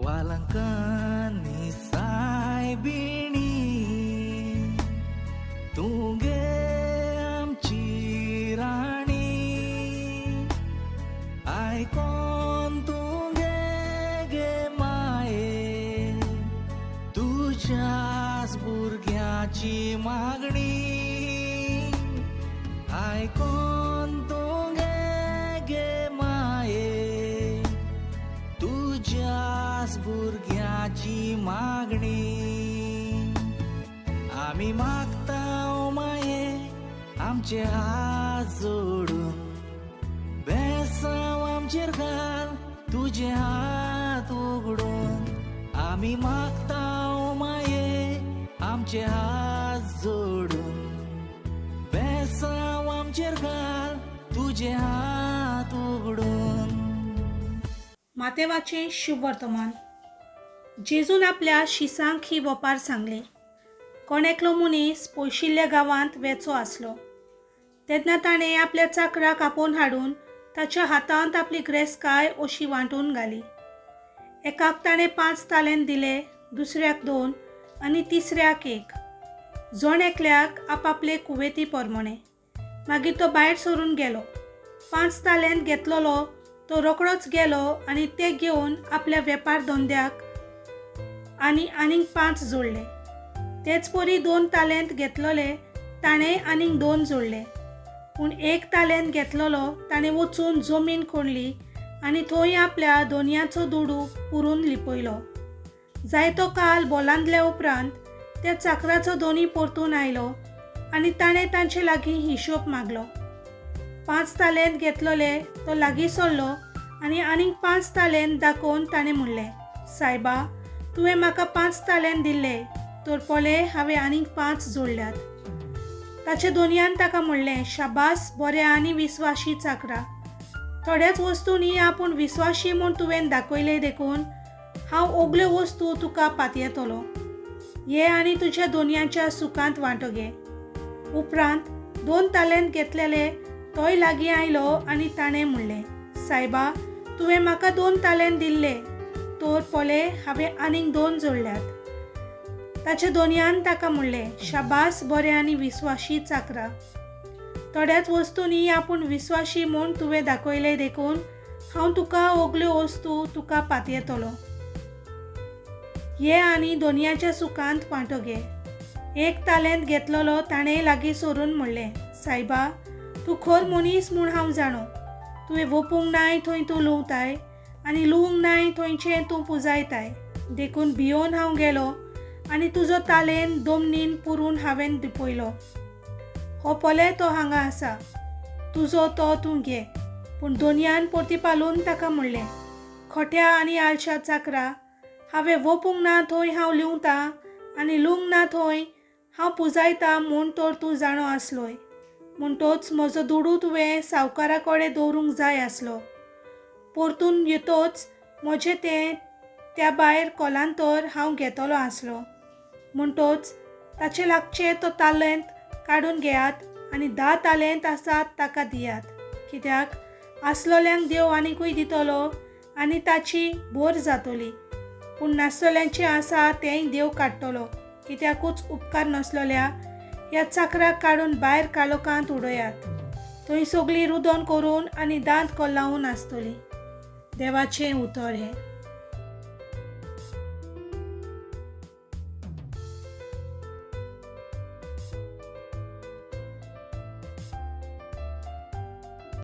वालंकानी सायबिणी तूं गे आमची राणी, आयकोन तूं गे गे माये, तुज्याच भुरग्याची मागणी, आयकोन तूं गे गे माये, तुज्याच भुरग्याची मागणी. आमी मागता माये आमचे हात जोडून, बेसांव आमचेर घाल तुजे हात उगडून. आमी मागता माये आमचे हात जोडून, बेसांव आमचेर घाल तुजे हात उगडून. मातेवाचें शुभ वर्तमान. जेजून आपल्या शिसांक ही वपार सांगली. कोण एकलो मनीस पयशिल्ल्या गांवांत वेचो आसलो. तेन्ना ताणें आपल्या चाकराक आपोवन हाडून ताच्या हातांत आपली ग्रेसकाय अशी वांटून घाली. एकाक ताणें 5 तालेंत दिले, दुसऱ्याक 2 आनी तिसऱ्याक 1, जण एकल्याक आपापले कुवेती प्रमाणे. मागीर तो भायर सरून गेलो. 5 तालेंत घेतलेलो तो रोकडोच गेलो आनी ते घेवन आपल्या वेपार धंद्याक आनी आनीक 5 जोडले. तेच परी 2 तालेंत घेतलेले ताणें आनीक 2 जोडले. पूण 1 तालेंत घेतलेलो ताणें वचून जमीन खणली आनी थंय आपल्या दोनयाचो दुडू पुरून लिपयलो. जायतो काल बोलांदल्या उपरांत त्या चाकराचो दोनी परतून आयलो आनी ताणें तांचे लागीं हिशोब मागलो. 5 तालेंत घेतलेले तो लागीं सरलो आनी आनीक 5 तालेंत दाखोवन ताणें म्हणलें, सायबा, तुवें म्हाका 5 तालेंत दिल्ले, तर पळय हांवें आनीक 5 जोडल्यात. ताचे दोनयान ताका म्हणलें, शाबास, बऱ्या आनी विस्वाशी चाकरा, थोड्याच वस्तूंनी आपूण विस्वाशी म्हूण तुवें दाखयलें देखून हांव ओगल्यो वस्तू तुका पातयेतलो. ये आनी तुज्या दोनयांच्या सुखांत वांटो घे. उपरांत 2 तालेंत घेतलेले तोय लागीं आयलो आनी ताणें म्हणलें, सायबा, तुवें म्हाका 2 तालेंत दिल्ले, तर पळय हांवें आनीक 2 जोडल्यात. ताच्या दोनयान ताका म्हणलें, शाबास, बरें आनी विस्वाशी चाकरा, थोड्याच वस्तूंनी आपूण विस्वाशी म्हूण तुवें दाखयलें देखून हांव तुका ओगल्यो वस्तू तुका पातयेतलो. ये आनी दोनयाच्या सुखांत वांटो घे. 1 तालेंत घेतलेलो ताणें लागीं सरून म्हणलें, सायबा, तूं खर मनीस म्हूण हांव जाणो. तुवें वोपूंक नाय थंय तूं लुंवताय आनी लुवंक नाय थंयचें तूं पुजायताय, देखून भियोन हांव गेलो आनी तुजो तालेंत दोमनीन पुरून हांवें दिपयलो. हो पळय तो हांगा आसा, तुजो तो तूं घे. पूण दोनयान परतीपालून ताका म्हणलें, खोट्या आनी आलशा चाकरा, हांवें वोपूंक ना थंय हांव लुंवतां आनी लुवंक ना थंय हांव पुजायता म्हूण तर तूं जाणो आसलोय. म्हणटोच म्हजो दुडू तुवें सावकारा कडेन दवरूंक जाय आसलो. परतून येतोच म्हजें तें त्या भायर कोलांतर हांव घेतलो आसलो. म्हणटोच ताचे लागचे तो तालेंत काडून घेयात आनी 10 तालेंत आसात ताका दियात, कित्याक आसलोल्यांक देव आनिकूय दितलो आनी ताची भर जातली, पूण नासलोल्यांचें आसा तेंय देव काडटलो. कित्याकूच उपकार नासलोल्या ह्या चाकराक काडून भायर काळोखांत उडयात, थंय सगळीं रुदन करून आनी दांत कोल्लावन आसतली. देवाचें उतर हें.